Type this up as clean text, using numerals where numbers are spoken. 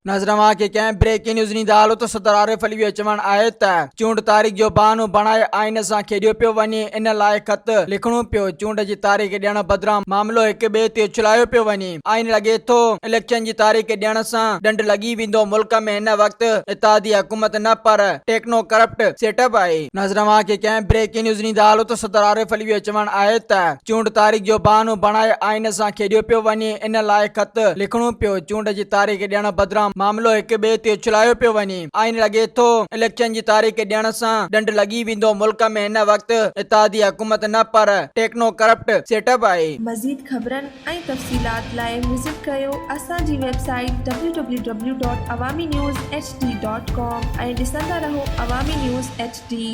نظر اوهان کي ڪنهن بريڪنگ نيوز ڏيندا هلو ته صدر عارف علوي جو چوڻ آهي ته چونڊ تاريخ جو بهانو بڻائي آئين سان کيڏيو پيو وڃي، ان لاء خط لکڻو پيو، چونڊ جي تاريخ ڏيڻ بدران معاملو هڪ ٻئي تي اڇلايو پيو وڃي، آئين لڳي ٿو اليڪشن جي تاريخ ڏيڻ سان ڏنڊ لڳي ويندو، ملڪ ۾ هن وقت اتحادي حڪومت نه پر ٽيڪنو ڪرپٽ سيٽ اپ آهي. نظر اوهان کي ڪنهن بريڪنگ نيوز ڏيندا هلو ته صدر عارف علوي جو چوڻ آهي ته چونڊ تاريخ جو بهانو بڻائي آئين سان کيڏيو پيو وڃي، ان لاء خط لکڻو پيو، چونڊ جي تاريخ ڏيڻ بدران معاملو هڪ ٻئي تي اڇلايو پيو وڃي، آئين لڳي ٿو اليڪشن جي تاريخ ڏيڻ سان ڏنڊ لڳي ويندو، ملڪ ۾ هن وقت اتحادي حڪومت نه پر ٽيڪنو ڪرپٽ سيٽ اپ آهي. مزيد خبرن ۽ تفصيلات لاء وزٽ ڪريو اسان جي website W W W dot Awami news H D dot com ۽ ڏسندا رهو عوامي نيوز ايڇ ڊي.